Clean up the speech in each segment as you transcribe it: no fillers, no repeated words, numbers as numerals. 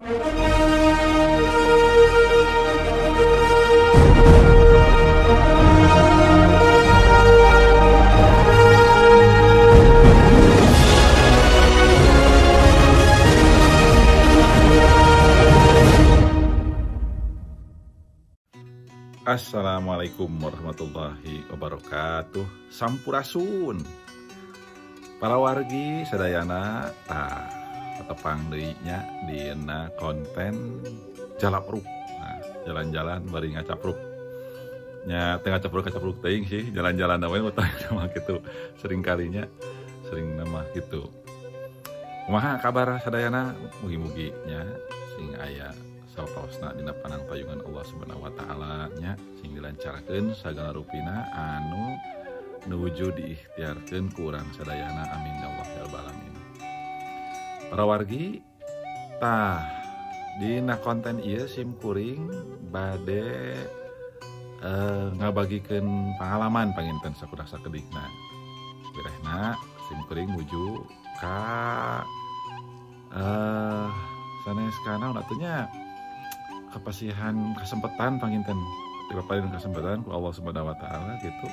Assalamualaikum warahmatullahi wabarakatuh. Sampurasun para wargi sadayana, tah tepang deui nya dina konten jalapruk. Nah, jalan-jalan bari ngacapruk. Nya teu ngacapruk-ngacapruk teuing sih, jalan-jalan we mah mah kitu. Sering kalinya sering mah kitu. Kumaha kabar sadayana? Mugi-mugi nya sing aya sapaosna dina panang payungan Allah Subhanahu wa taala nya, sing dilancarkeun sagala rupina anu nuju diikhtiarkeun ku urang sadayana, amin ya Allah ya rabbal alamin. Para wargi, tah dina konten ieu sim kuring bade ngabagikeun pangalaman panginten sakudah sakedikna. Birehna sim kuring nuju ka sanes kana atuh nya kapasihan kesempatan panginten dipaparin kesempatan ku Allah Subhanahu wa taala gitu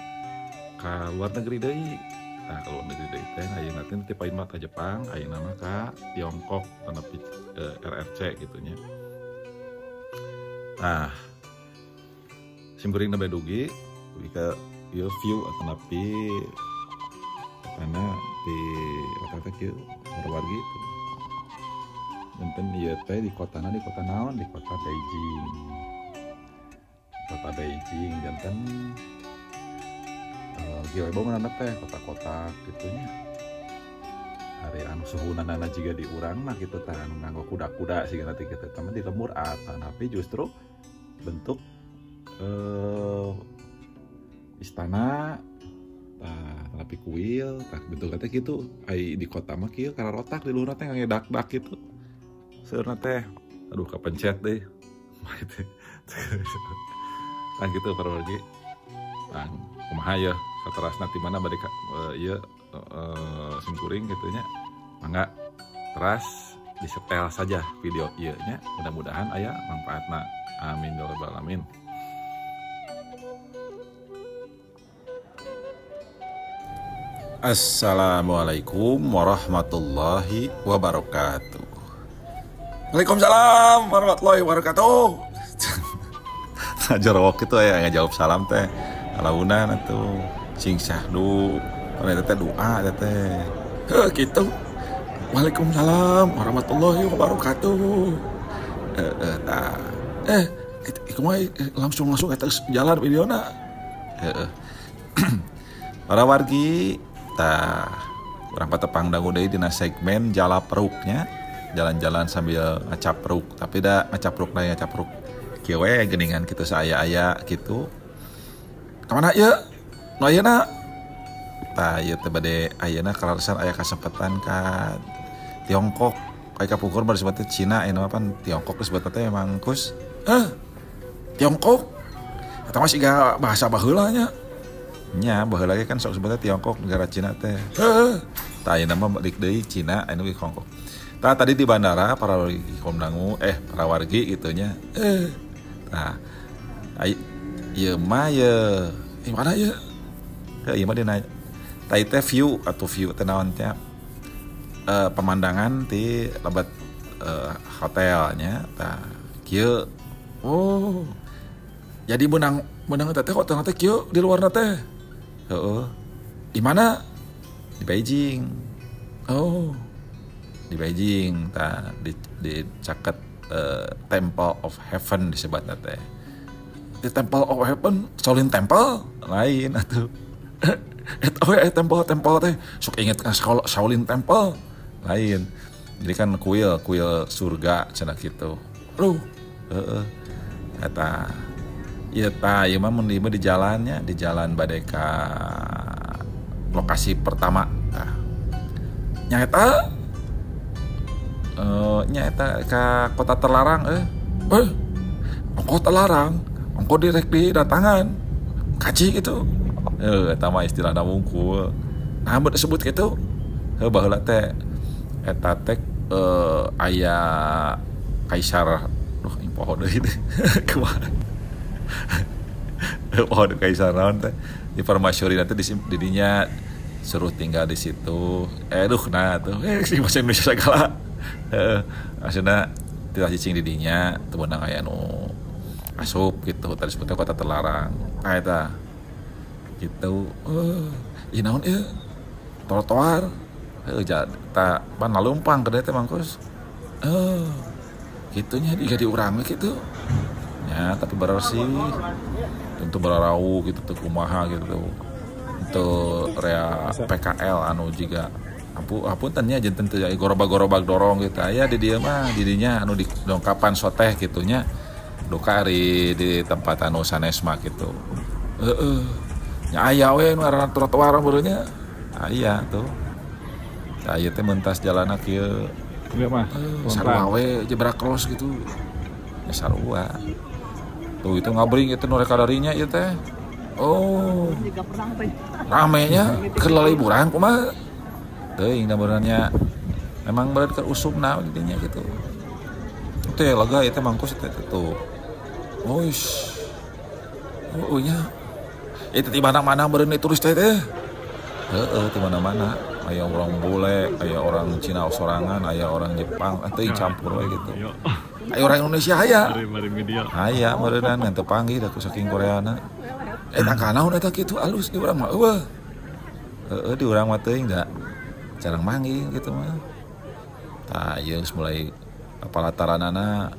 ka luar negeri deui. Nah, ka luar negeri deui teh ayeuna teh ti pain mah ka Jepang, ayeuna mah ka Tiongkok tanapi RRC gitu nya. Nah, simkuring nembe dugi dugi ka ieu view atanapi kana di kota teh kieu wargi. Enten ieu teh di kotana, di kota naon? Di kota Beijing. Kota Beijing janten kieu we bangunanna teh kotak-kotak kitu nya. Ari anu suhunana jiga di urang mah kitu tah anu nganggo kuda-kuda sigana teh kitu teh di lembur atanapi justru bentuk istana tah tapi kuil tah bentukna teh kitu. Ai di kota mah kieu kararotak di luhurna teh ngedak-dak kitu. Seurna teh, aduh kepencet deh. Tah gitu para wargi. Tah kumaha yeuh saterasna ti mana bade ieu sim kuring kitu nya. Mangga teras disetel saja video ieu nya, mudah-mudahan aya manfaatna. Amin ya rabbal alamin. Assalamualaikum warahmatullahi wabarakatuh. Waalaikumsalam warahmatullahi wabarakatuh. Jorok itu ya ngajawab salam teh. Alaunan atuh sing syahdu. Kana teh doa teh. Heuh kitu. Waalaikumsalam warahmatullahi wabarakatuh. Tah. Kumaha langsung eta jalan videona. Heeh. Para wargi, tah urang patepang dangu deui dina segmen jalapruknya. Jalan-jalan sambil ngacapruk, tapi da ngacapruk da ngacapruk kieu we geuningan kitu saaya-aya kitu. Ka mana ieu? Nu ayeuna? Tah ieu teh bade ayeuna kaleresan aya kasempatan ka Tiongkok. Aya kapungkur bari disebut teh Cina, ayeuna mah pan Tiongkok disebut teh emang kus. Hah? Tiongkok? Eta mah siga bahasa baheula nya. Nya baheula ge kan sok sebutna Tiongkok negara Cina teh. Heeh. Tah ayeuna mah balik deui Cina ayeuna ge Hongkong. Tah tadi di bandara para wargi komdangu para wargi gitu nya. Tah ieu mah ye mana ieu? Heuh ieu mah dina tah ieu teh view atau view teh naon teh pemandangan ti lebet hotelnya tah kieu. Oh. Jadi menang eta teh hotelna teh kieu di luarna teh. Heeh. Di mana? Di Beijing. Oh. Di Beijing tah di caket Temple of Heaven disebutna teh. Di Temple of Heaven, Shaolin Temple lain atuh. Eta we temple teh sok inget ka Shaolin Temple lain. Jadi kan kuil surga cenah kitu. Aduh, heeh. Eta ieu tah ieu mah mun di jalannya, di jalan bade ka lokasi pertama tah. Nya eta nya eta ka kota terlarang ongko terlarang, ongko direk di datangan kaji gitu. Eta mah istilahna wungkul. Nah, mun disebut kitu heuh baheula teh eta teh aya Kaisar duh poho deui teh kumaha poho deui kaisar naon teh di permaisuri nanti di didinya suruh tinggal di situ. Duh nah tuh si bahasa Indonesia segala heeh maksudna tidak cicing didinya teu meunang aya nu asup gitu tadi sebutnya kota terlarang ah eta gitu ieu naon ieu trotoar heuh ta pan lalumpang ke teh mangkus gitunya di urang gitu ya tapi bersih tentu berarau gitu tuh kumaha gitu untuk rea PKL anu jiga apunten nya janten teu gorobag-gorobag dorong gitu aya di dieu mah didinya anu di dongkapan soteh gitunya duka ari di tempat anu sanes mah gitu heeh nya aya we nu ngaranna trotoar beureunnya aya tuh aya teh mentas jalanna kieu ieu mah sarua we jebrak cross gitu ya sarua tuh itu ngabring itu nu rek kadarinya ieu teh oh ramenya keur liburan kumaha teuing da beureunya memang berat keur usupna didinya gitu teh lega ieu teh mangkus teh tuh oish oh nya itu di mana-mana beureun turis teh teh heeh di mana-mana aya orang bule aya orang Cina sorangan aya orang Jepang teuing campur we gitu aya orang Indonesia aya aya meureunnan ngan teu panggih da ku saking Koreana eta kanaon eta kitu alus di urang mah eueuh heeh di urang mah teuing da jarang manggih gitu mah tah ieu geus mulai palataranana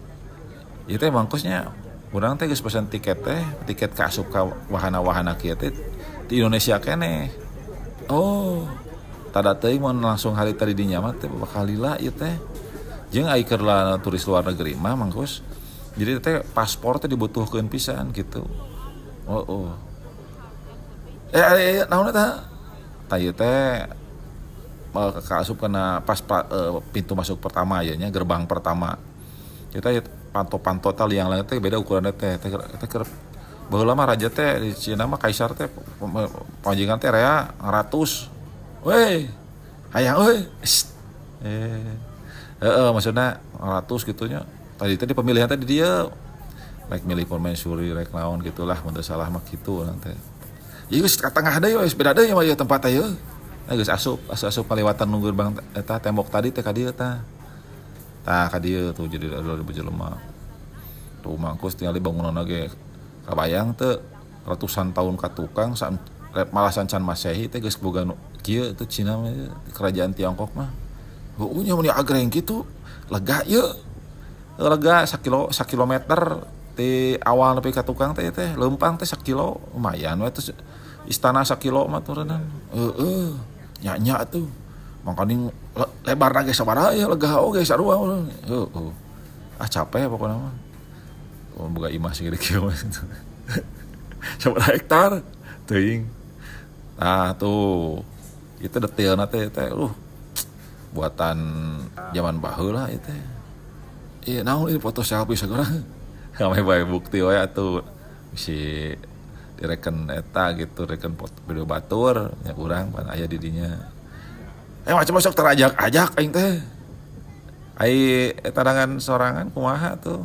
ieu teh mangkusnya urang teh geus pesen tiket teh tiket ka asup ka wahana-wahana kieu teh di Indonesia keneh oh tada teuing mun langsung hari tadi dinya mah teh bakal lila ieu teh jeung ai keur turis luar negeri mah mangkus jadi teh paspor teh dibutuhkeun pisan gitu oh oh naon eta tah ieu teh kaasup kena pas pintu masuk pertama ya nya gerbang pertama kita ya panto-panto tali yang lain teh beda ukurannya teh teh keur baheula mah raja teh di Cina mah kaisar teh panjenengan teh rea 100 weh hayang euy heeh maksudna 100 gitu nya tadi teh di pemilihan teh di dieu rek milih permaisuri rek naon gitulah mun teu salah mah kitu urang teh ieu geus ka tengah deui geus beda deui mah ieu tempat teh ieu nah geus asup kaliwatan nu gerbang eta tembok tadi teh ka dieu tah tah ka dieu tuh jadi 2000 jelema tuh mangkus tinggal di bangunanna ge kabayang teu ratusan tahun ka tukang malah can Masehi teh geus boga nu kieu teh Cina mah kerajaan Tiongkok mah heueuh nya mun agreng kitu lega ieu lega sakilometer ti awal nepi ka tukang teh teh leumpang teh sakilo lumayan we terus istana sakilo mah turunan heeh nya-nya tuh mangkaning lebar ge sabaraha ya lega oge sarua heueuh ah capek pokona mah boga imah segede kieu mah sabaraha hektar teuing nah tuh itu detailna teh teh buatan zaman baheula ieu teh ieu naon ieu foto selfie sagala kami bae bukti we atuh si direken eta gitu reken foto video batur nya urang pan aya di dinya macam masuk terajak-ajak aing teh ai eta dangan sorangan kumaha tuh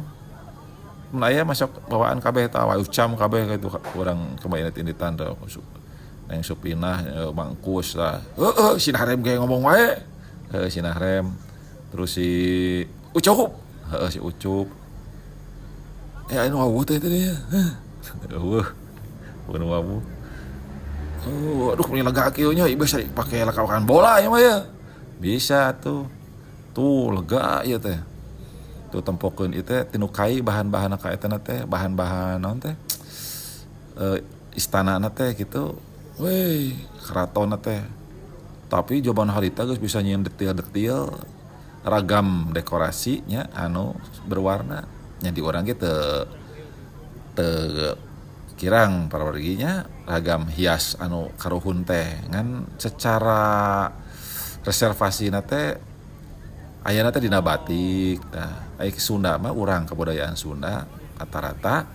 mun aya masuk bawaan kabeh eta wae ucam kabeh kitu urang kemarin ini tanda neng Supinah Mangkus lah heeh si Nahrem ge ngomong wae heeh si Nahrem terus si Ucup heeh si Ucup anu wawuh teh teh eueuh bukan wawuh oh aduh meni lega kieu nya bisa dipake lakawakan bola ya mah ya bisa tuh tuh lega ieu teh tuh tempokeun ieu teh tinu kai bahan-bahan ka eta teh bahan-bahan naon teh istanana teh gitu weh keraton teh tapi jaman harita geus bisa nyieun detil-detil ragam dekorasinya anu berwarna nya di urang ge teu kirang parawarginya ragam hias anu karuhun teh ngan secara reservasina teh ayana teh dina batik tah ai Sunda mah urang kebudayaan Sunda rata-rata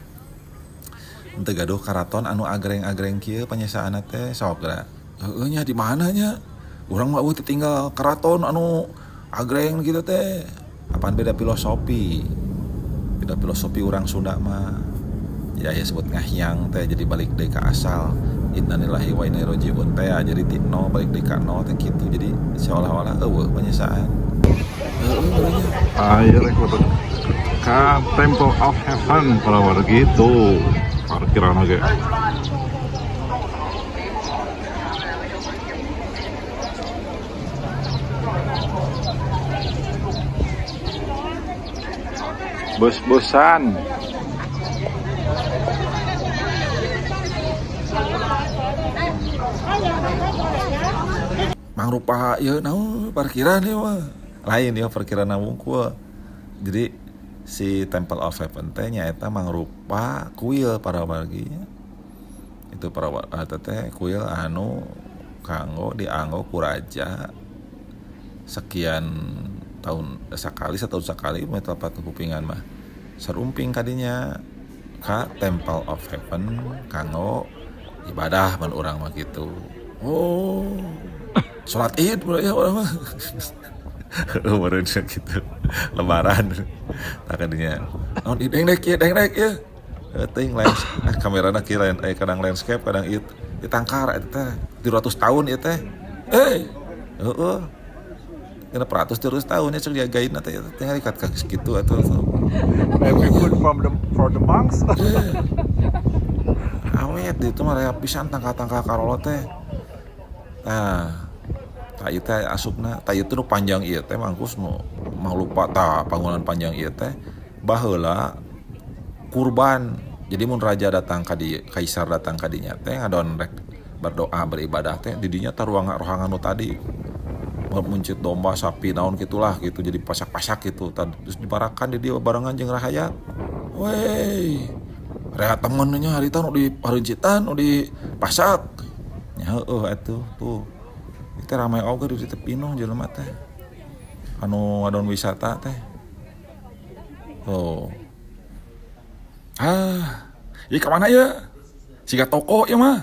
teu gaduh karaton anu agreng-agreng kieu panyesaanna teh sok geura heueuh nya di mana nya urang mah eueuh teu tinggal karaton anu agreng gitu teh apaan beda filosofi. Beda filosofi orang Sunda mah. Jadi aya sebut ngahyang teh jadi balik deui ka asal. Innalillahi wa inna ilaihi rajiun teh jadi ti nol balik deui ka nol teh kitu. Jadi seolah-olah eueuh panyesaan. Ayo rek ka Temple of Heaven para wargi tuh parkiran oge. Bus-busan. Mangrupa ieu naon parkiran ieu mah. Lain ieu parkiran wungkul. Jadi si Temple of Heaven teh nyaeta mangrupa kuil para wargi. Itu para teh kuil anu kanggo dianggo ku raja sekian tahun sekali, setahun sekali tepat kupingan mah sarumping kadinya ka Temple of Heaven kanggo ibadah mun urang mah gitu. Oh, salat Id ya urang mah. Meureun gitu. Lebaran tah kadinya. Naon id dengdek ieu dengdek ieu. Teuing lens kamerana kieu lain kadang landscape kadang ieu ditangkar eta teh 300 tahun ieu teh. Heeh. Kena 100 terus tahunnya cek jagain atau tinggal ikat kaki segitu atau maybe food from the for the monks. Awet itu mah rea pisan tangka-tangka karolo teh. Nah, tah ieu teh asupna, tah ieu teh nu panjang ieu teh mangkus nu mah lupa tah bangunan panjang ieu teh baheula kurban. Jadi mun raja datang ka di kaisar datang ka dinya teh ngadon rek berdoa beribadah teh di dinya tah ruangan nu tadi muncit domba sapi naon gitulah gitu jadi pasak-pasak gitu terus dibarakan di dia barengan jeung rahayat. Wey, rehat temennya harita nu di paruncitan nu di pasak. Ya heueuh atuh tuh. Itu ramai oge di teu pinuh jelema teh. Anu ngadon wisata teh. Tuh. Ah, ieu ka mana ieu? Siga toko ieu mah.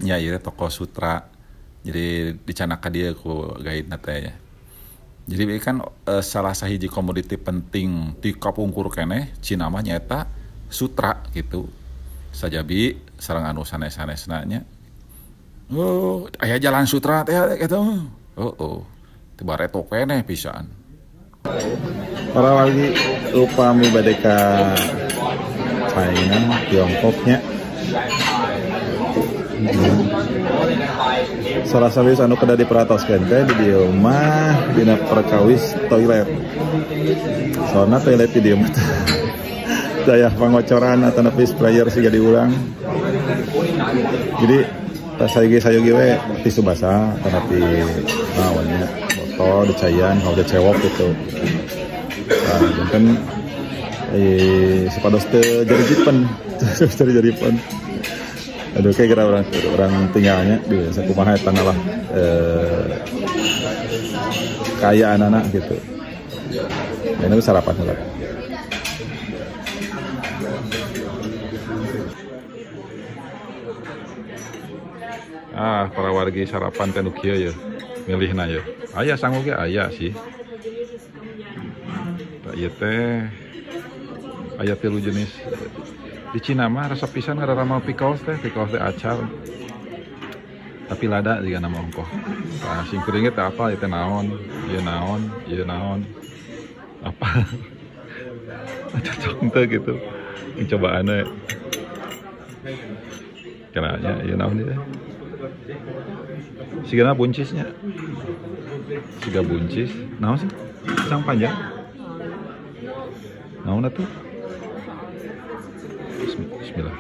Nya ieu toko sutra. Jadi dicanaka dia ku guide na teh ya. Jadi kan salah sahiji komoditi penting ti kapungkur keneh Cina mah nyaeta sutra gitu. Sajabi sareng anu sanes-sanesna nya. Oh, aya jalan sutra teh kitu. Heeh. Teu bareto keneh pisan. Para wargi upami bade ka China, Tiongkoknya. Salah satu anu kedah diperhatoskeun teh di dieu mah dina perkawis toilet. Soalna toilet di dieu mah daya pangocoran atanapi sprayer siga diulang. Jadi tas sayogi we tisu basah atanapi naon nya botol dicayan kalau cewok gitu. Nah, janten supados teu jarijipen. Jarijipen. Aduh kayak kira orang tinggalnya di sakumaha eta lah kaya anak-anak gitu. Ini sarapan lah. Ah, para wargi sarapan teh nu kieu ya. Milihna ya. Aya sangu ge aya sih. Tah ieu teh aya 3 jenis. Di Cina mah resep pisan ada ramal pickles teh acar. Tapi lada juga nama ongkoh. Nah, sing kuring teh apa ieu teh naon, ieu naon, ieu naon. Apa? Cocok teh gitu. Cobaan we. Kiranya ieu naon ieu. Sigana buncisnya. Siga buncis. Naon sih? Pisang panjang. Naon atuh? Bismillah.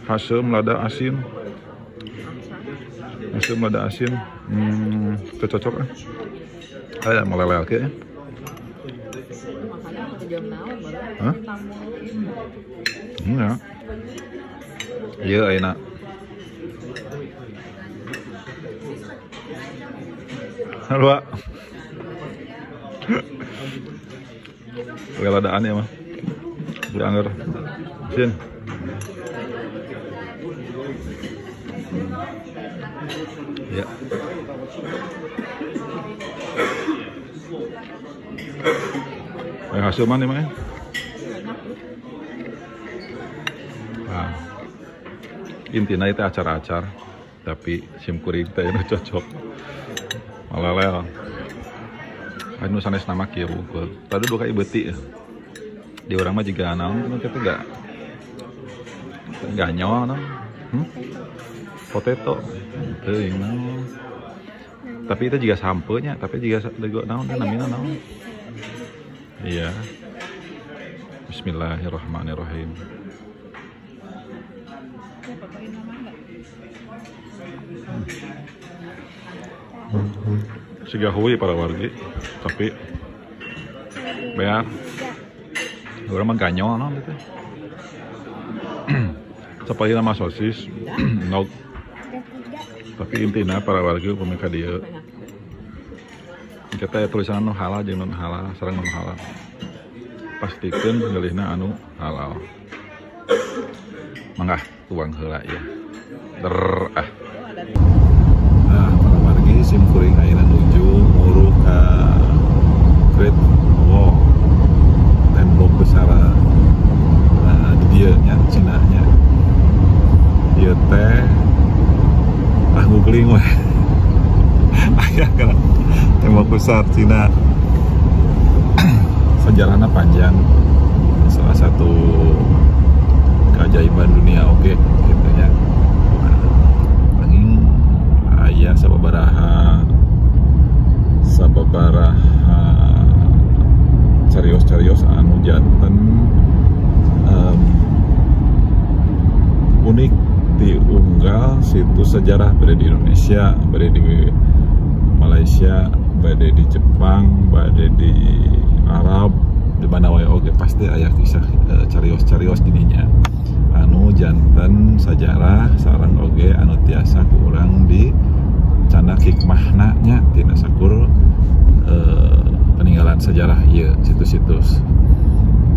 Hasem lada asin. Hasem lada asin. Cocok ah. Aya meleleh ke ya. Hah? Enggak. Iya enak. Halo, Pak. Ladaan ya mah. Berangger. Sin. Ya. Hasil mana mah? Nah, intinya itu acar-acar, tapi sim kuring teh nu cocok. Malelel. Anu sanes nama kieu wungkul. Tadi dua kali beuti. Di urang mah jiga naon kitu enggak ganyol naon. Potato. Teuing naon. Tapi itu juga sampeunya, tapi juga naon namina naon. Iya. Bismillahirrahmanirrahim. Siga hui para wargi, tapi bear. Urang mah ganyol naon gitu. Sapalih nama sosis, nog. Tapi intinya para wargi upami ka dieu. Kita ya tulisan nu halal jeung non halal, sareng non halal. Pastikeun ngeulihna anu halal. Mangga tuang heula ieu. Der ah. Nah, para wargi sim kuring ayeuna nuju muru ka Great Wall. Tembok besar di dieu nya Cina nya. Ieu teh ah googling we. Aya kana tembok besar Cina. Sejarahnya panjang, salah satu keajaiban dunia oke gitu ya. Angin aya sababaraha carios-carios anu janten unik diunggal situs sejarah bade di Indonesia, bade di Malaysia, bade di Jepang, bade di Arab, di mana wae oge pasti aya kisah carios-carios dininya anu janten sejarah sareng oge anu tiasa ku urang di candak hikmahna nya tina sakur peninggalan sejarah ieu situs-situs.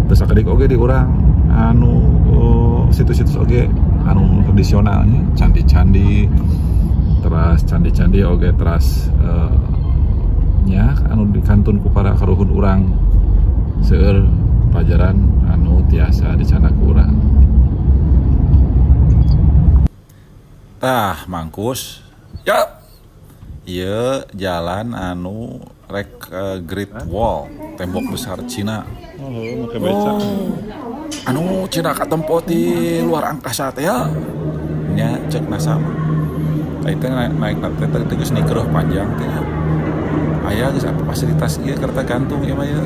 Terus sakedik oge di urang anu situs-situs oge anu tradisionalnya candi-candi, teras candi-candi oge teras nya anu dikantun ku para karuhun urang seueur pelajaran anu tiasa dicandak ku urang. Tah mangkus ya ieu jalan anu rek Great Wall, tembok besar Cina. Oh, make beca. Anu Cina katempo ti luar angkasa teh ya. Nya cek NASA mah. Tah teh naik teh teh geus nikreuh panjang teh. Aya geus apa fasilitas ieu kereta gantung ieu mah ieu.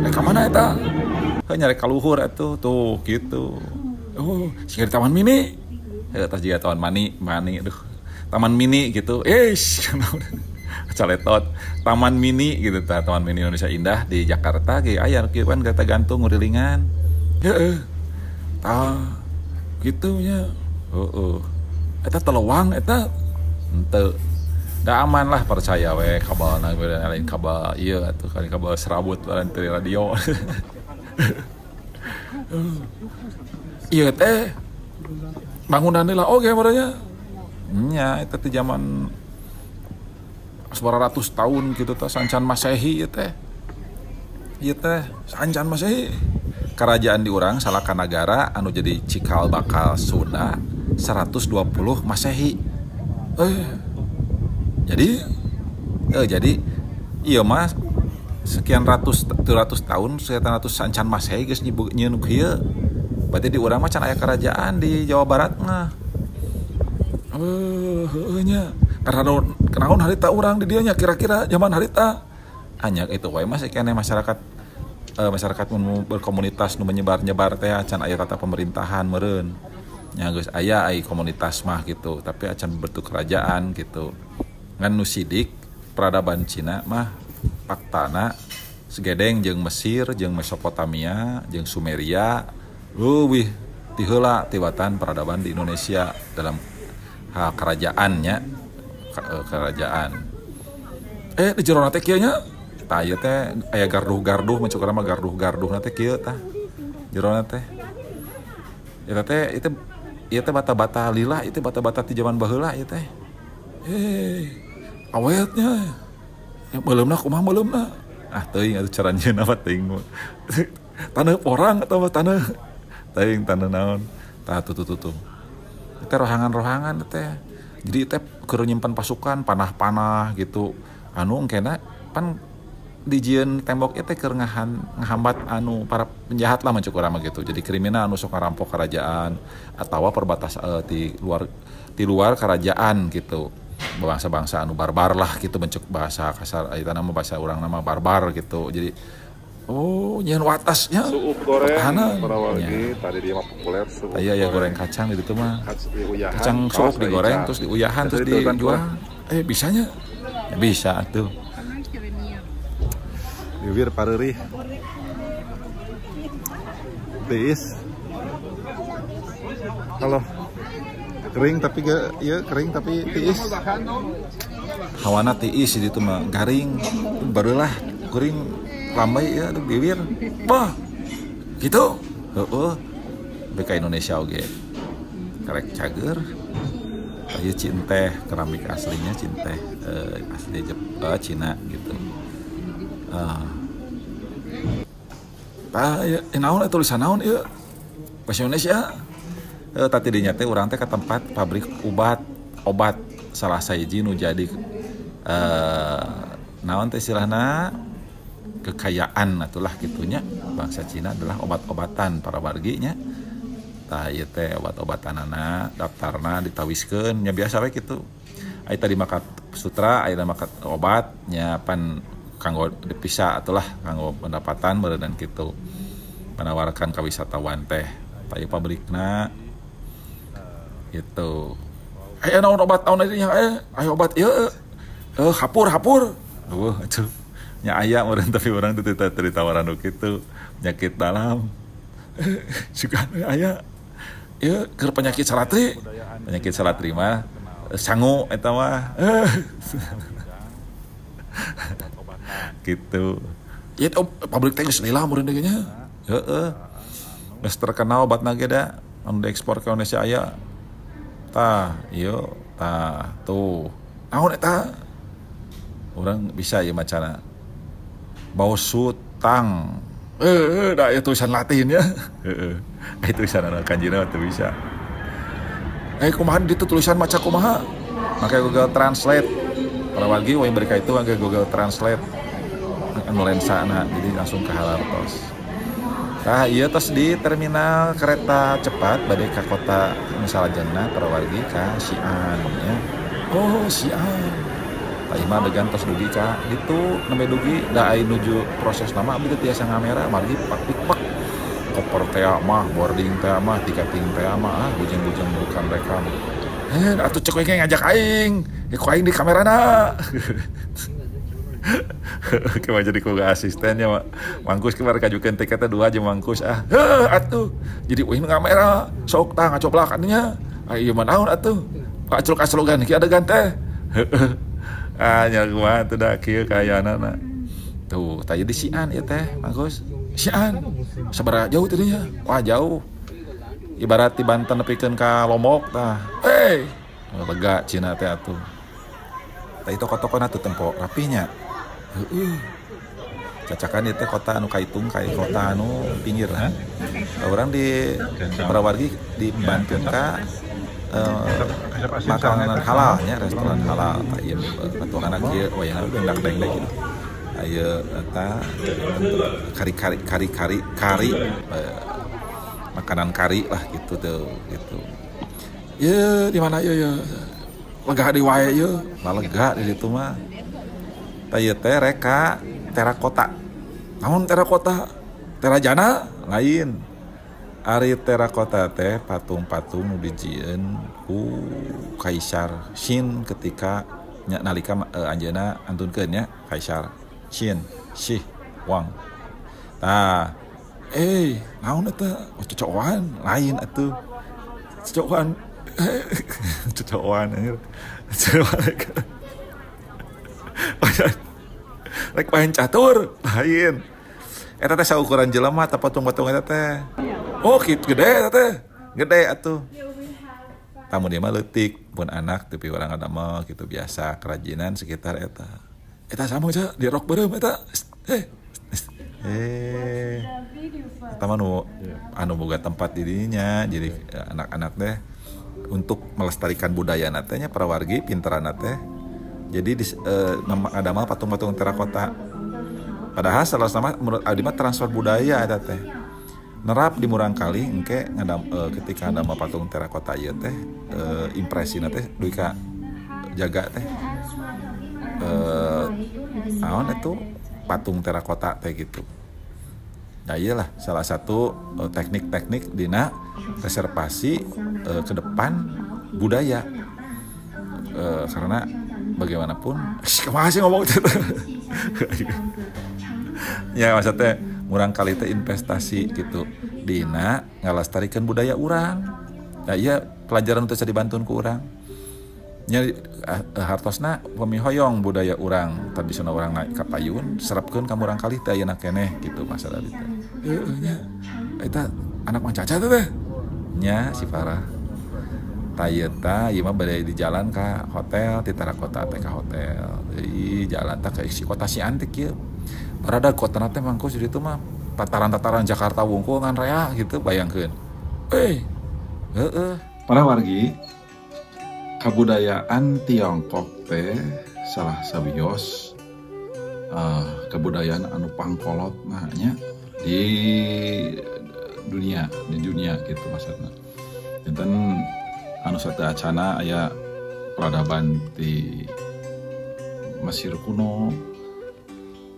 Rek ka mana eta? Heuh nyarek ka luhur atuh tuh gitu. Oh, siga di Taman Mini. Heuh tah jiga Taman Mani, Mani aduh. Taman Mini gitu. Eish, caletot. Taman Mini gitu tah, Taman Mini Indonesia Indah di Jakarta ge aya kieu kan kereta gantung ngurilingan. Heeh. Tah kitu nya. Heeh. Eta telewang eta henteu. Da aman lah percaya we kabelna lain kabel ieu atuh kali kabel serabut lain teu radio. Ieu teh bangunan lah oge maranya. Nya eta teh zaman 900 tahun gitu teh sancan Masehi ieu teh. Ieu teh sancan Masehi. Kerajaan di urang Salakanagara anu jadi cikal bakal Sunda 120 Masehi. Jadi jadi ieu mah sekian ratus 300 tahun sekian ratus sancan Masehi geus nyieun kieu. Berarti di urang mah can aya kerajaan di Jawa Barat mah. Heueuh nya. Kenaon harita urang di dieu nya kira-kira zaman harita. Hanya itu wae mah keneh masyarakat masyarakat nu berkomunitas nu menyebar-nyebar teh can aya tata pemerintahan meureun. Nya geus aya ai komunitas mah gitu, tapi acan bentuk kerajaan gitu. Ngan nu sidik peradaban Cina mah faktana segedeng jeung Mesir, jeung Mesopotamia, jeung Sumeria, leuwih ti heula tibatan peradaban di Indonesia dalam hal kerajaannya, kerajaan. Di jerona teh kieu nya? Tah ieu teh aya garduh-garduh, mun cuk urang mah garduh-garduhna teh kieu tah. Jerona teh. Eta teh itu ieu teh bata-bata lila, ieu teh bata-bata ti zaman baheula ieu teh. Awetnya. Ya beuleumna kumaha beuleumna? Ah teuing atuh cara nyieun apa teuing. Taneuh porang atau taneuh teuing taneuh naon. Tah tuh tuh tuh. Teh rohangan-rohangan teh. Jadi teh keur nyimpen pasukan panah-panah gitu. Anu engkena pan dijieun tembok teh keur ngahambat anu para penjahat lah mun cek urang mah gitu. Jadi kriminal anu sok ngarampok kerajaan atawa perbatas di luar kerajaan gitu. Bangsa-bangsa anu barbar lah gitu mencek bahasa kasar eta nama bahasa urang nama barbar gitu. Jadi oh nyeun watasnya suup goreng para wargi tadi dia mah populer suup. Iya ya goreng kacang di ditu mah. Kacang suup digoreng terus diuyahan terus dijual. Bisanya? Ya, bisa atuh. Bibir pareurih. Tiis. Halo. Kering tapi ya kering tapi tiis. Hawana tiis di ditu mah garing. Barulah kering lambai ya aduh bibir. Wah. Gitu. Heeh. BK Indonesia oge. Karek cager. Ieu cinteh keramik aslinya cinteh asli Cina gitu. Tah ieu naon tulisan naon ieu? Bahasa Indonesia. Tadi dinya teh urang teh ke tempat pabrik obat salah sahiji nu jadi naon teh istilahna kekayaan atulah gitunya bangsa Cina adalah obat-obatan para wargi nya. Tah ieu teh obat-obatanana daftarna ditawiskeun nya biasa we kitu. Aya tadi makat sutra, aya makat obat nya pan kanggo dipisah atulah kanggo pendapatan meureun kitu. Menawarkan ka wisatawan teh tah ieu pabrikna gitu. Aya naon obat naon ieu nya aya obat ieu hapur. Eueuh atuh. Nya aya meureun tapi urang teu ditawaran nu kitu penyakit dalam. Sugan aya ieu keur penyakit salatri. Penyakit salatri mah sangu eta mah. Gitu. Ieu pabrik teh geus lila meureun deui nya. Heeh. Geus terkenal obatna ge da anu diekspor ke Indonesia aya. Tah, ieu tah tuh. Naon eta? Urang bisa ieu macana. Bau sutang. Da ieu tulisan Latin ya. Heeh. Itu tulisan anu kanjina teu bisa. Kumaha ditu tulisan maca kumaha? Make Google Translate. Para wargi we mereka itu make Google Translate. Anu lensana jadi langsung ke halartos. Tah ieu tos di terminal kereta cepat bade ka kota nu salajengna para wargi ka Xi'an nya. Oh, Xi'an. Tah ieu mah adegan tos dugi ka ditu nembe dugi da aya nuju proses nama abdi teu tiasa ngamera margi pak koper teh mah boarding teh mah tiketing teh mah ah bujeng-bujeng rekam-rekam. Atuh cek we ngajak aing. Ku aing di kamerana. Kumaha jadi ku asistennya Mangkus kemarin kajukeun tiketnya 2 jeung Mangkus ah. Heuh atuh. Jadi uing ngamera sok tah ngacoblak nya. Ah ieu mah naon atuh. Kacluk-kaclukan kieu adegan teh. Heeh. Ah nya kumaha atuh da kieu kayaanana. Tuh, tah di Xi'an ieu teh, Mangkus. Xi'an. Sabaraha jauh tadinya? Wah, jauh. Ibarat di Banten nepikeun ka Lombok tah. Hei, lega Cina teh atuh. Tah itu toko-tokona tuh tempo rapihnya. Heeh. Cacakan itu kota anu kaitung kayak kota anu pinggir ha. Orang di para wargi dibantu ka makanan halalnya restoran halal tah ieu patuangan kieu wayahna udah deng gitu. Ieu eta kari makanan kari lah gitu tuh gitu. Ye di mana ye ye? Lega di wae ye. Lega di ditu mah. Tah ieu teh reka terakota. Naon terakota? Terajana? Lain. Ari terakota teh patung-patung nu dijieun ku Kaisar Qin ketika nya nalika anjeunna antunkeun nya Kaisar Qin Shi Huang. Tah, naon eta? Oh, cocokan lain atuh. Cocokan. Cocokan anjir. Rek main catur lain. Eta teh saukuran jelema tah patung-patung eta teh. Oh, kitu gede eta teh. Gede atuh. Tamu dia mah leutik, pun anak tapi urang ada mah gitu biasa kerajinan sekitar eta. Eta sama aja di rok beureum eta. Eta mah nu anu boga tempat dirinya, jadi anak-anak teh untuk melestarikan budaya teh nya para wargi pinteran teh. Jadi di, ada mah patung-patung terakota. Padahal salah sama menurut abdi mah transfer budaya eta teh. Nerap di murangkalih engke ngadam, ketika ada mah patung terakota ieu teh impresina teh dugi ka jaga teh. Naon itu patung terakota teh gitu. Nah iyalah salah satu teknik-teknik dina reservasi ke depan budaya. Karena bagaimanapun kumaha sih ngomong gitu. Ya maksudnya murangkalih teh investasi gitu dina ngalestarikan budaya urang. Nah iya pelajaran untuk bisa dibantun ku urang. Nya hartosna upami hoyong budaya urang tradisional urang naik ka payun serapkeun ka murangkalih teh ayeuna keneh gitu masalah itu. Heeh nya. Eta anak Mang Caca teh. Nya si Farah. Tah ieu tah ieu mah bade di jalan ka hotel ti Terakota teh ka hotel. Jadi jalan tah ka si kota Xi'an teh kieu. Barada kotana teh mangkus di ditu mah tataran-tataran Jakarta wungkul ngan rea gitu bayangkeun. Heeh. Para wargi, kabudayaan Tiongkok teh salah sawios kebudayaan anu pangkolot nah nya di dunia gitu maksudna. Janten anu sateuacana aya peradaban di Mesir kuno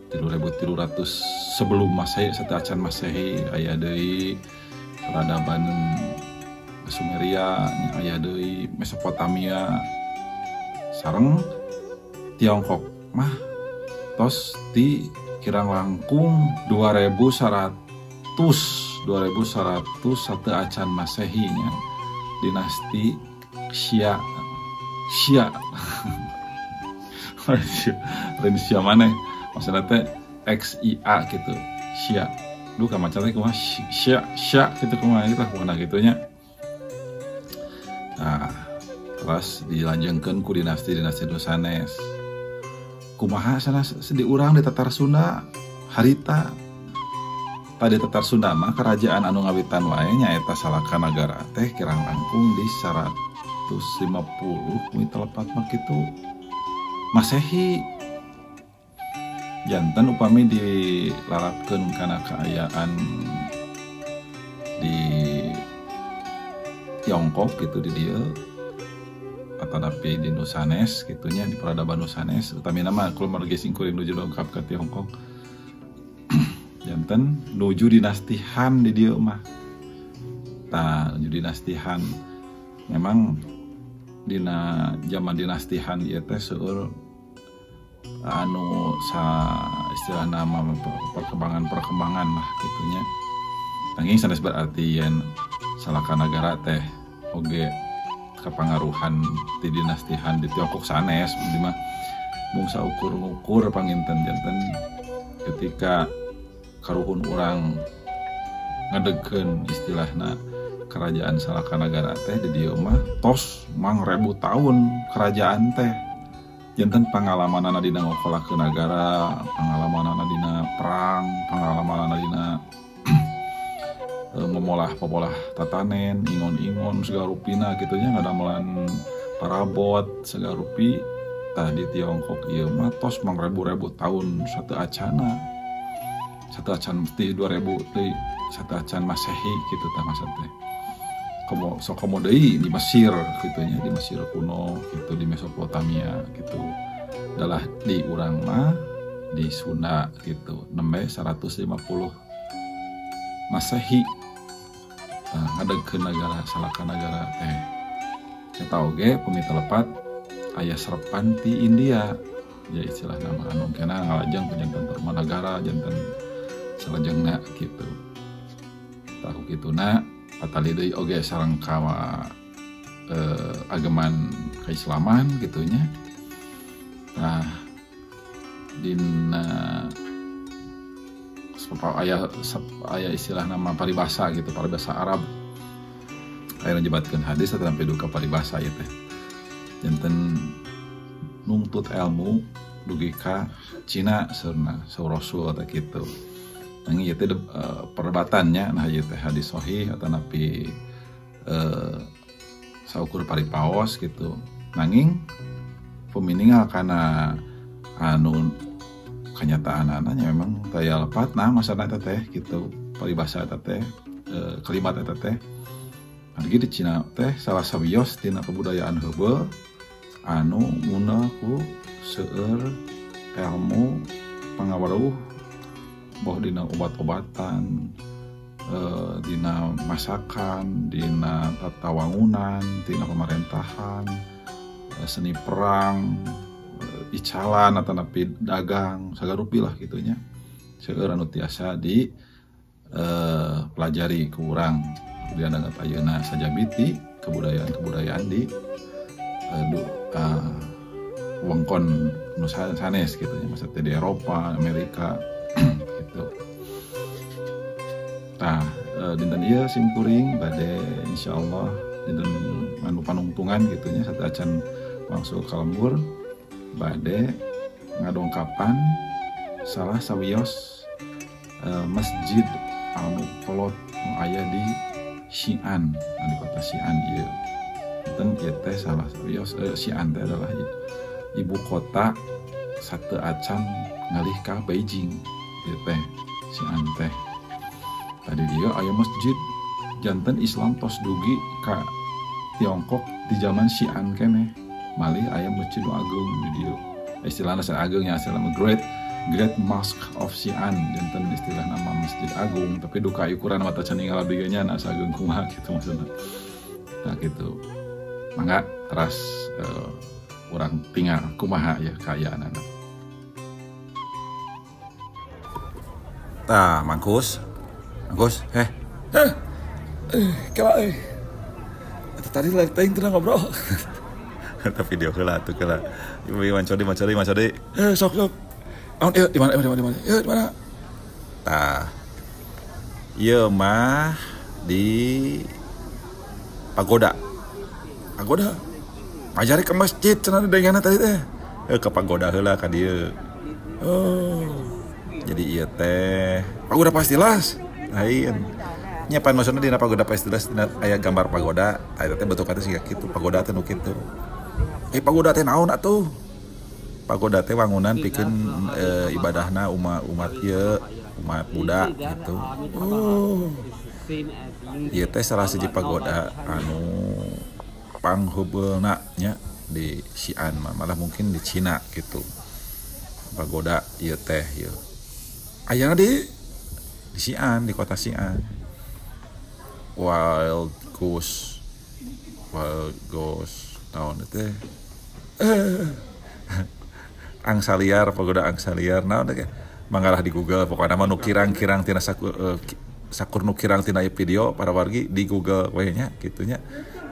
3300 sebelum Masehi, sateuacan Masehi, aya deui peradaban Sumeria, aya deui Mesopotamia sareng Tiongkok mah tos di kirang langkung 2100 sateuacan Masehi nya dinasti Xia. Xia. Lain Xia maneh maksudna teh XIA gitu. Xia. Duh ka maca teh kumaha Xia Xia gitu kumaha gitu kumaha kitu nya. Nah, terus dilanjengkeun ku dinasti-dinasti nu sanes. Kumaha sanes di urang di Tatar Sunda harita. Tadi Tatar Sunda mah kerajaan anu ngawitan wae nyaeta Salakanagara teh kirang langkung di 150 mun telepat mah kitu Masehi. Janten upami dilarapkeun kana kaayaan di Tiongkok gitu di dieu atanapi di Nusanes gitunya di peradaban Nusanes utamina mah kumargi singkuring nuju dongkap ka Tiongkok. Janten nuju dinasti Han di dieu mah. Tah nuju dinasti Han memang dina zaman dinasti Han ieu teh seueur anu sa istilah nama perkembangan-perkembangan lah gitunya. Tanging sanes berarti yen Salakanagara teh oge kepangaruhan di dinasti Han di Tiongkok sanes di mah mung saukur-ngukur panginten janten ketika karuhun urang ngadegkeun istilahna kerajaan Salakanagara teh di dieu mah tos mangrebu tahun kerajaan teh. Janten pangalamanana dina ngokolakeun nagara, pangalamanana dina perang, pangalamanana dina memolah-pemolah tatanen, ingon-ingon segala rupina gitu nya ngadamelan parabot segala rupi. Tah di Tiongkok ieu mah tos mangrebu-rebu tahun sateuacana. Sateuacan mesti 2000 deui sateuacan Masehi gitu tah maksud teh. Komo sok komo deui di Mesir gitu nya, di Mesir kuno gitu, di Mesopotamia gitu. Dalah di urang mah di Sunda gitu nembe 150 Masehi. Nah, ngadegkeun nagara Salakanagara teh. Eta oge pami telepat aya serepan ti India. Ya istilah nama anu kena ngalajeng janten Tarumanagara janten salajengna gitu. Tah kituna patali deui oge sareng ka ageman keislaman gitunya. Nah dina aya istilah nama paribasa gitu, paribasa Arab. Aya nyebatkeun hadis atau sampai duka paribasa ieu teh. Janten nungtut ilmu dugi ka Cina saurna saur Rasul atau gitu. Nanging ieu teh perdebatannya, nah ieu teh hadis sahih atau napi saukur paripaos gitu. Nanging peminingal kana anu kenyataanana memang taya lepat nah masana eta teh gitu, paribasa eta teh, kalimat eta teh. Margi di Cina teh salah sawios tina kebudayaan heubeul anu munal ku seueur ilmu pangaweruh boh dina obat-obatan, dina masakan, dina tata wangunan, dina pemerintahan, seni perang, icalan atau napi dagang sagarupi lah gitunya. Seueur anu tiasa di pelajari ku urang dianggap ayeuna sajabiti kebudayaan-kebudayaan di wengkon nu sanes gitu nya, maksudnya di Eropa, Amerika gitu. Tah, dinten ieu simkuring bade insyaallah dinten anu panungtungan gitu nya sateuacan wangsul ka lembur bade ngadongkapan salah sawios masjid anu kolot nu aya di Xi'an, di kota Xi'an ieu. Dinten ieu teh salah sawios Xi'an teh adalah ibu kota sateuacan ngalih ka Beijing ieu teh Xi'an teh. Tadi dia aya masjid janten Islam tos dugi ka Tiongkok di zaman Xi'an keneh. Malih aya masjid nu ageung di dieu. Istilahna sae ageung nya, istilahna Great Mosque of Xi'an janten istilah nama Masjid Agung, tapi duka ukuran mata can ninggal abdi ge nya asa ageung kumaha gitu maksudna. Tah gitu. Mangga teras urang tinggal kumaha ya kaayaanana. Tah, Mangkus. Mangkus, kela euy. Eta tadi lagi teuing teu ngobrol. Eta video heula atuh heula. Ieu Mang Codi. Sok sok. Naon ieu di mana di mana? Ieu di mana? Tah. Ieu mah di pagoda. Pagoda. Majari ke masjid cenah dengana tadi teh. Ke pagoda heula ka dieu. Oh. Jadi ieu teh pagoda pastilas. Lain. Nya pan maksudna dina pagoda pastilas dina aya gambar pagoda, eta teh bentukna teh siga kitu, pagoda teh nu kitu. Pagoda teh naon atuh? Pagoda teh wangunan pikeun ibadahna umat ieu, umat Buddha gitu. Oh. Ieu teh salah siji pagoda anu pangheubeulna nya di Xi'an malah mungkin di Cina gitu. Pagoda ieu teh ieu. Ayana di Xi'an, di kota Xi'an. Wild Goose naon teh? Angsa liar, pagoda angsa liar naon teh? Manggalah di Google pokokna mah nu kirang-kirang tina sakur nu kirang tina ieu video para wargi di Google we nya kitu nya.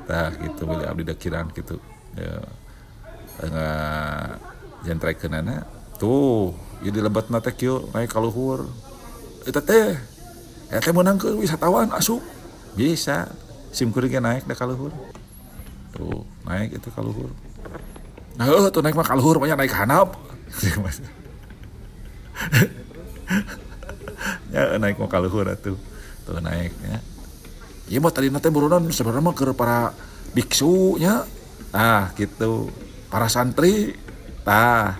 Tah gitu bilih abdi da kirang kitu. Ya jentrekeunana tuh ieu di lebetna teh kieu naik ka luhur. Eta teh eta meunang ke wisatawan asup. Bisa sim kuring ge naik da ka luhur. Tuh naik itu ka luhur. Nah heuh tuh naik mah ka luhur banyak naik handap. Ya naik mah ka luhur atuh. Tuh naik ya. Ieu mah tadina teh burunan sebenarnya mah keur para biksu nya. Tah gitu. Para santri. Tah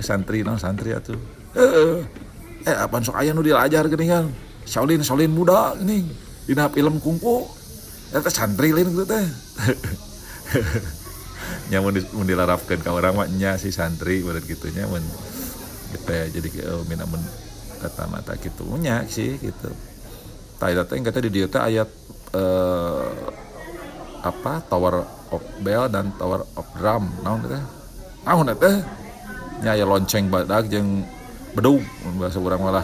santri naon santri atuh. Heeh. Apaan sok aya nu diajar geuningan. Shaolin muda geuning. Dina film kungfu. Eta santri lain gitu teh. Nya mun dilarapkeun ka urang mah nya si santri beureut kitu nya mun gitu ya, jadi minamun kata mata kitu nya sih gitu. Tah eta teh engke teh di dieu teh aya apa Tower of Bell dan Tower of Drum naon teh? Naon teh? Nya aya lonceng badag jeung bedug mun bahasa urang malah.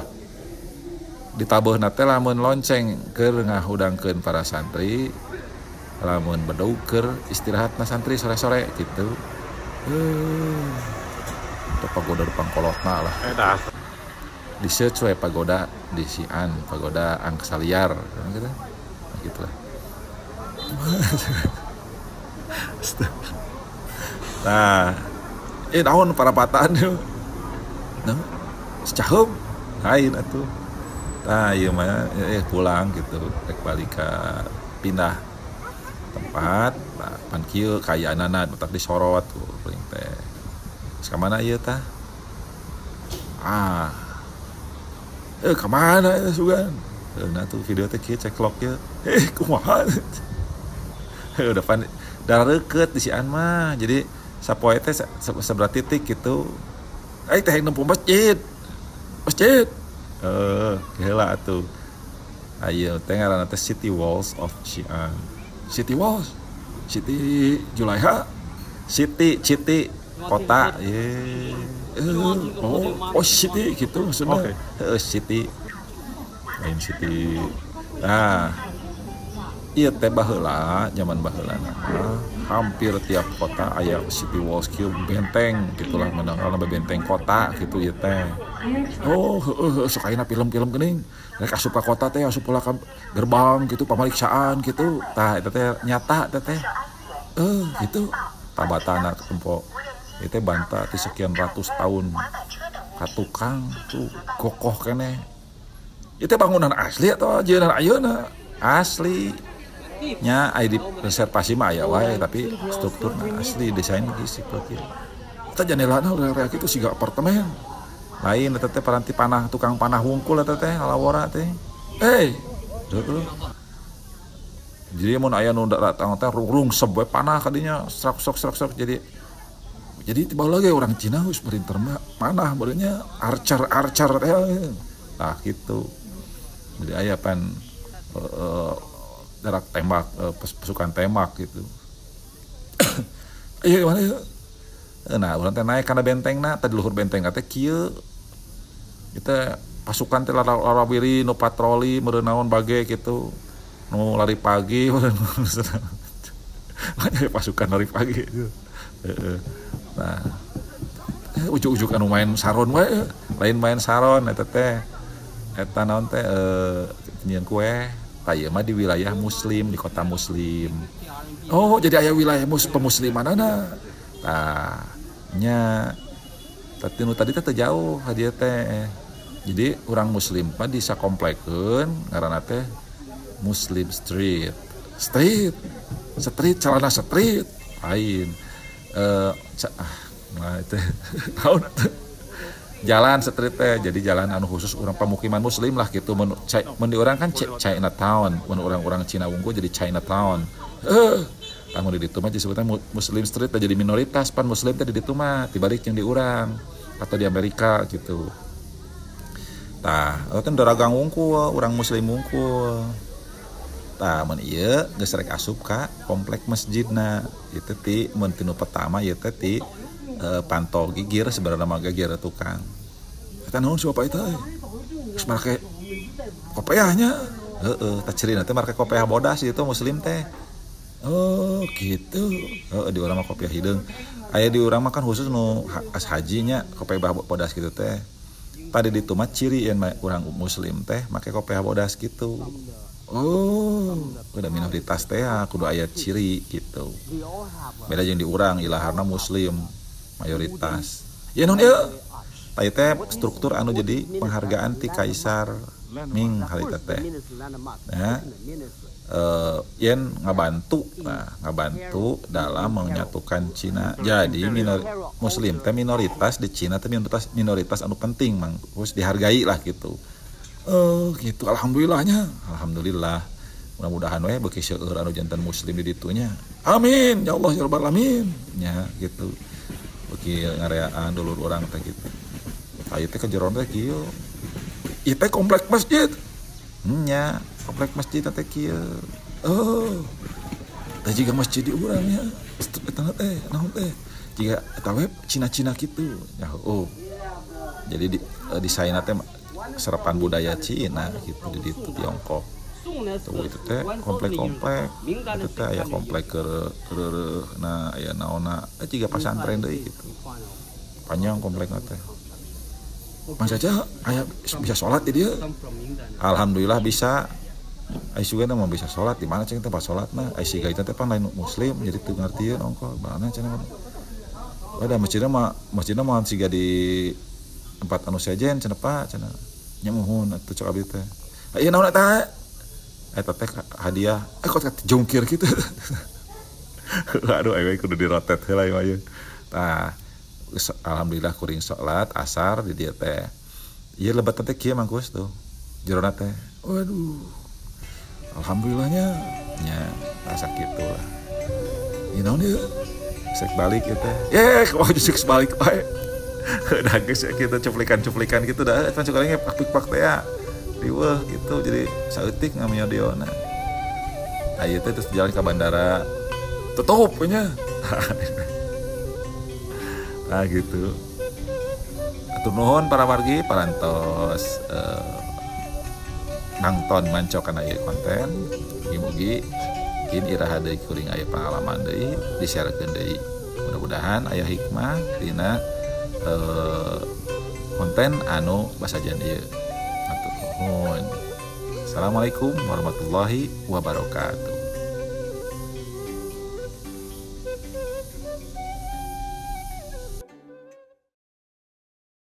Ditabeuhna teh lamun lonceng keur ngahudangkeun para santri, lamun bedug keur istirahatna santri sore-sore gitu. Teu pagoda pangkolotna lah. Di search we pagoda di Xi'an, pagoda angsa liar gitu. Nah, gitulah. Nah, naon parapatan ieu? Nah, Cicaheum lain atuh. Tah ieu mah pulang gitu, rek balik ka pindah tempat, nah, pan kieu kaayaanana matak disorot ku kuring teh. Geus ka mana ieu tah? Ah. Ka mana eta sugan? Nah tuh video teh kieu ceklok ieu. Kumaha? Udah pan darah reukeut di sian mah. Jadi sapoe teh seberat titik gitu. Teh nempo masjid. Masjid. Heula atuh. Ayeuna teh ngaranna teh City Walls of Xi'an. City Walls. City Julaiha. City kota. Oh city gitu maksudnya. Okay. City. Lain city. Nah, ieu teh baheula, zaman baheula hampir tiap kota aya City Walls kieu benteng gitulah, menang benteng kota gitu ieu teh. Oh, sok ayeuna film-film geuning. Rek asup ka kota teh asup pula ka gerbang gitu, pamariksaan gitu. Tah eta teh nyata teh teh. Gitu. Tabatana tempo. Ieu teh banta ti sekian ratus tahun. Ka tukang tuh kokoh keneh. Ieu teh bangunan asli atau jeunan ayeuna? Asli. Nya aya di reservasi mah aya wae tapi strukturna asli desain geus seperti ieu. Eta jandelana rek kitu siga apartemen. Lain eta teh paranti panah tukang panah wungkul eta teh lalawora teh. Heuh. Jadi mun aya nu datang teh rungsep we panah kadinya srak sok srak sok jadi tiba lagi orang Cina geus perinter panah barunya archer teh. Tah kitu. Jadi aya pan jarak tembak, pasukan tembak gitu. Iya mana ya? Nah, urang teh naik kana bentengna, tadi luhur benteng teh kieu. Kita pasukan teh larawiri nu patroli meureun naon bage gitu. Nu lari pagi meureun. Pasukan lari pagi. Heeh. Nah, ujug-ujug anu main saron wae, lain main saron eta teh. Eta naon teh nyieun kue. Tah ieu mah di wilayah muslim, di kota muslim. Oh, jadi aya wilayah pemuslimanana. Tah nya tadi nu tadi teh teu jauh ka dieu teh. Jadi urang muslim mah disakomplekeun ngaranna teh Muslim Street. Street. Street celana street lain. Nah itu naon atuh. Jalan street teh jadi jalan anu khusus urang pemukiman muslim lah gitu. Mun di urang kan Chinatown, mun urang-urang Cina wungkul jadi Chinatown. Lamun di ditu mah disebutna Muslim Street teh jadi minoritas pan muslim teh di ditu mah dibalik jeung di urang atau di Amerika gitu. Tah, eta teh daragang wungkul, urang muslim wungkul. Tah, mun ieu geus rek asup ka komplek masjidna. Ieu teh ti mun tinu pertama ieu teh ti pantol gigir sebenarnya mah gigir tukang. Eta naon si bapak eta? Geus make kopeahnya. Heeh, tah cirina teh make kopeah bodas itu muslim teh. Oh, gitu. Heeh, di urang mah kopiah hideung. Aya di urang mah kan khusus nu hajinya kopiah bodas gitu teh. Tadi ditu mah ciri yen urang muslim teh make kopiah bodas gitu. Oh, udah minoritas teh kudu aya ciri gitu. Beda jeung di urang ilaharna muslim mayoritas. Ya naon ieu? Tah ieu teh struktur anu jadi penghargaan ti Kaisar Ming harita teh. Nah, yen ngabantu, nah ngabantu dalam menyatukan Cina. Jadi muslim teh minoritas di Cina teh minoritas anu penting mang, harus dihargai lah gitu. Oh, gitu. Alhamdulillahnya. Alhamdulillah. Mudah-mudahan we beuki seueur anu janten muslim di ditunya. Amin ya Allah ya rabbal alamin. Nya gitu. Beuki ngareaan dulur urang teh gitu. Aya teh kejeron teh kieu. Ieu teh komplek masjid. Nya, komplek masjid teh kieu. Oh. Teh jiga masjid di urang nya. Eta teh naon teh? Jiga eta we Cina-Cina kitu. Ya oh. Jadi desainna teh serapan budaya Cina gitu di Tiongkok. Tuh itu teh komplek-komplek. Itu teh aya komplek keur nah aya naonna jiga pasantren deui gitu. Panjang komplekna teh. Mang Caca aya bisa sholat di dieu? Alhamdulillah bisa. Ai sugan mah bisa sholat di mana cing tempat sholat mah. Ai siga itu teh pan lain muslim jadi teu ngartieun ongkoh mana cenah mah. Ada masjidna mah siga di Tempat anu sejen cenah Pak cenah. Nya muhun atuh cek abdi teh. Ieu naon eta? Eta teh hadiah. Kok jungkir kitu. Aduh aing kudu dirotet heula ieu mah. Tah alhamdulillah kuring salat asar di dieu teh. Ieu lebatan teh kieu Mang Kus tuh. Jerona teh. Waduh. Alhamdulillahnya nya asa kitu lah. Ieu naon ieu? Sek balik ieu teh. Ye, kumaha justru balik wae. Udah geus kita cuplikan-cuplikan gitu dah eta cukalnya pak-pak teh ya. Riweuh gitu jadi saeutik ngamio-diona. Aya teh terus jalan ke bandara tutup nya. Nah gitu. Atur nuhun para wargi parantos nangton manco kana ieu konten. Mugi-mugi in iraha deui kuring aya pengalaman deui disiarkeun deui. Mudah-mudahan aya hikmah dina konten anu basajan ieu. Atur nuhun. Assalamualaikum warahmatullahi wabarakatuh.